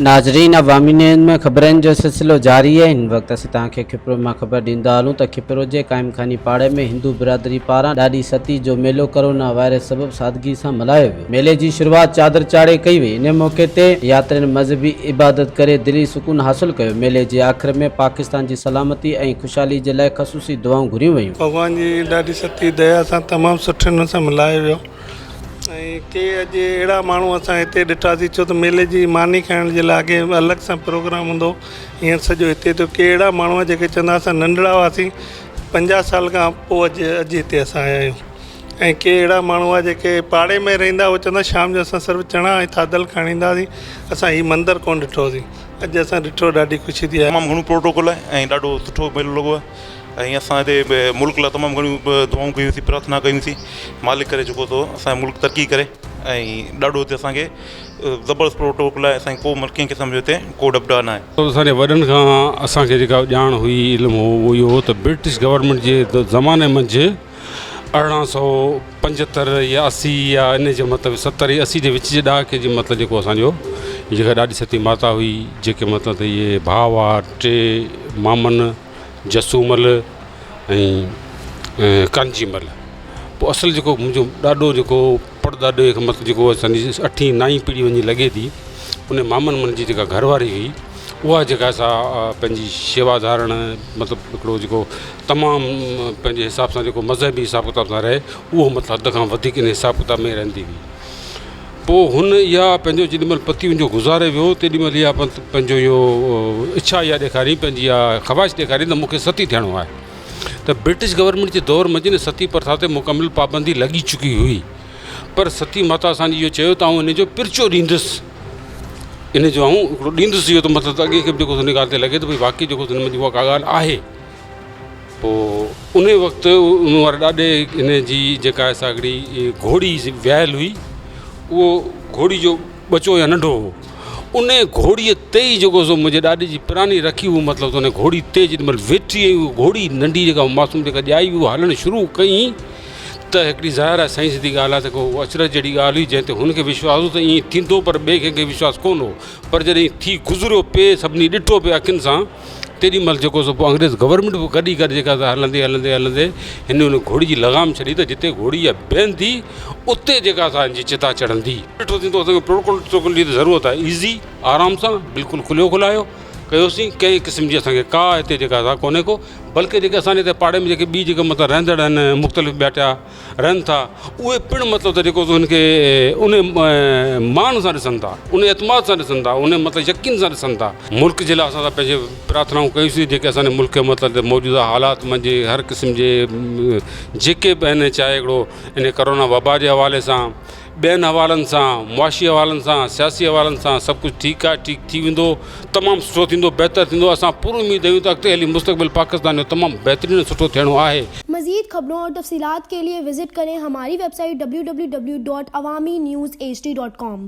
ناظرين عوامي نيوز ۾ خبرن جو سلسلو جاري آهي هن وقت اسين توهان کي کپرو مان خبر ڏيندا هلون ته کپرو جي قائم خاني پاڙي ۾ هندو برادري پاران ڏاڏي ستي جو ميلو ڪرونا وائرس سبب سادگي سان ملهايو ويو ميلي جي شروعات چادر چاڙهي ڪئي وئي ان موقعي تي ياترين مذهبي عبادت ڪري دلي سڪون حاصل ڪيو ميلي جي آخر ۾ پاڪستان جي سلامتي ۽ خوشحالي جي لاء خصوصي دعائون گهريون ويون. ڀڳوان جي ڏاڏي ستي ديا سان تمام سٺي نموني سان ملهايو ويو. ۽ ڪي اڄ اهڙا ماڻهو اسان هتي ڏٺاسين ڇو ته ميلي جي ماني کائڻ جي لاء اڳي الڳ سان پروگرام هوندو هو هينئر سڄو هتي ٿيو ڪي اهڙا ماڻهو آهن جيڪي چوندا اسان ننڍڙا هئاسين 50 سال کان پوء اڄ اڄ هتي اسان آيا آهيون ۽ ڪي اهڙا ماڻهو هئا جيڪي پاڙي ۾ رهندا هئا چوندا شام جو اسان صرف چڻا ۽ ٿاڌل کائڻ اينداسين اسان هي مندر ڪونه ڏٺوسين اڄ اسان ڏٺو ڏاڍي خوشي ٿي آهي. تمام گهڻو پروٽوڪول آهي ۽ ڏاڍو سٺو ميلو لڳو آهي. ۽ اسان هتي ملڪ لاء تمام گهڻيون دعائون ڪيون سين پرارٿنا ڪيون سين مالڪ ڪري جيڪو سو اسان جو ملڪ ترقي ڪري ۽ ڏاڍو هتي اسان کي زبردست پروٽوڪول آهي اسان کي ڪو ڪنهن قسم جو هتي ڪو ڊپ ڊاء ناهي. اسان جي وڏن کان اسان کي جيڪا ڄاڻ هئي علم هو اهو اهو هو ته برٽش گورنمينٽ جي زماني منجهه 1875 يا 80 يا ان جي مطلب 70 يا 80 جي وچ جي ڏهاڪي جي مطلب جيڪو اسان جو جيڪا ڏاڏي ستي ماتا هئي جيڪي مطلب ته اهي ڀاء هئا ٽي مامن جسومل ۽ ڪانجي مل پوء اصل جيڪو منهنجو ڏاڏو جيڪو پڙ ڏاڏي کان مطلب جيڪو اسان جي اٺين نائين پيڙهي وڃي لڳي ٿي ان مامن مل جي جيڪا گهر واري هئي اها جيڪا سا پنهنجي شيوا ڌارڻ مطلب هڪڙو جيڪو تمام پنهنجي حساب سان جيڪو مذهبي حساب ڪتاب سان رهي اهو مطلب حد کان وڌيڪ ان حساب ڪتاب ۾ رهندي هئي پوء هن اها پنهنجو جيڏي مهل پتي هن جو گذاري ويو تيڏي مهل اها پنهنجو اهو اڇا اها ڏيکاري پنهنجي اها خواهش ڏيکاري ته مون کي ستي ٿيڻو آهي ته برٽش گورنمينٽ جي دور منجهه ان ستي پرٿا تي مڪمل پابندي لڳي چڪي هئي پر ستي ماتا اسان جي اهو چيو ته آئون ان جو پرچو ڏيندس ان جو آئون هڪڙو ڏيندس اهو ته مطلب ته اڳي کي به جيڪو ان ڳالهه تي لڳي ته ڀئي واقعي جيڪو هن منجهه اها ڪا ڳالهه آهي پوء انهي وقت ان واري ڏاڏي هن جي جيڪا آهي سا هڪڙي گهوڙي ويايل هئي اهو گهوڙي جو ٻچو يا ننڍو هو انهي گهوڙي تي ئي جيڪو سو منهنجي ڏاڏي جي پراني رکي هو مطلب ته ان گهوڙي تي جيڏي مهل ويٺي ۽ اها گهوڙي ننڍي جيڪا معصوم جيڪا ڄائي هئي اها هلڻ شروع ڪئي ته هڪڙي ظاهر آهي سائنس جي ڳالهه آهي ته ڪو اچرج جهڙي ڳالهه هئي جنهن تي هن کي وشواس هو ته ائين ٿيندو پر ٻئي ڪنهن کي وشواس ڪونه هو پر جڏهن ٿي گذريو پئي سڀني ڏٺو پئي اکين سان تيڏي مهل جيڪو سو پوء انگريز گورنمينٽ به گڏ ئي گڏ جيڪا سا هلندي هلندي هلندي هن ان گهوڙي جي لغام ڇڏي ته جتي گهوڙي اها بيهندي اتي جيڪا سا هن جي چتا چڙهندي. ڏٺو ٿيندو اسان کي پروٽوڪول ٽوڪول جي ته ضرورت آهي ايزي آرام سان بلڪل کليو کلايو ڪيوسين ڪنهن قسم جي اسان کي ڪا هتي جيڪا سا ڪونهي ڪو بلڪه جيڪي اسان جي هتي پاڙي ۾ جيڪي ٻي جيڪي مطلب رهندڙ آهن مختلف ٻياٽيا رهن ٿا اهي پڻ مطلب ته جيڪو ان کي ان مان سان ڏسن ٿا ان اعتماد سان ڏسن ٿا ان مطلب يقين سان ڏسن ٿا ملڪ جي لاء اسان ته پنهنجي پرارٿنائون ڪيونسين جيڪي اسان جي ملڪ مطلب ته موجوده حالات منجهه هر قسم جي جيڪي به آهن چاهي هڪڙو ان ڪرونا وبا جي حوالي سان ٻين حوالن سان معاشي حوالن سان سياسي حوالن سان سڀ ڪجهه ٺيڪ آهي ٺيڪ ٿي ويندو تمام سٺو ٿيندو بهتر ٿيندو اسان پر اميد آهيون ته اڳتي هلي مستقبل پاڪستان جو تمام بهترين ۽ سٺو ٿيڻو آهي. مزيد خبرون اور تفصيلات کے لئے وزٽ ڪرين ھماري web site www.awamiNewsHD.com.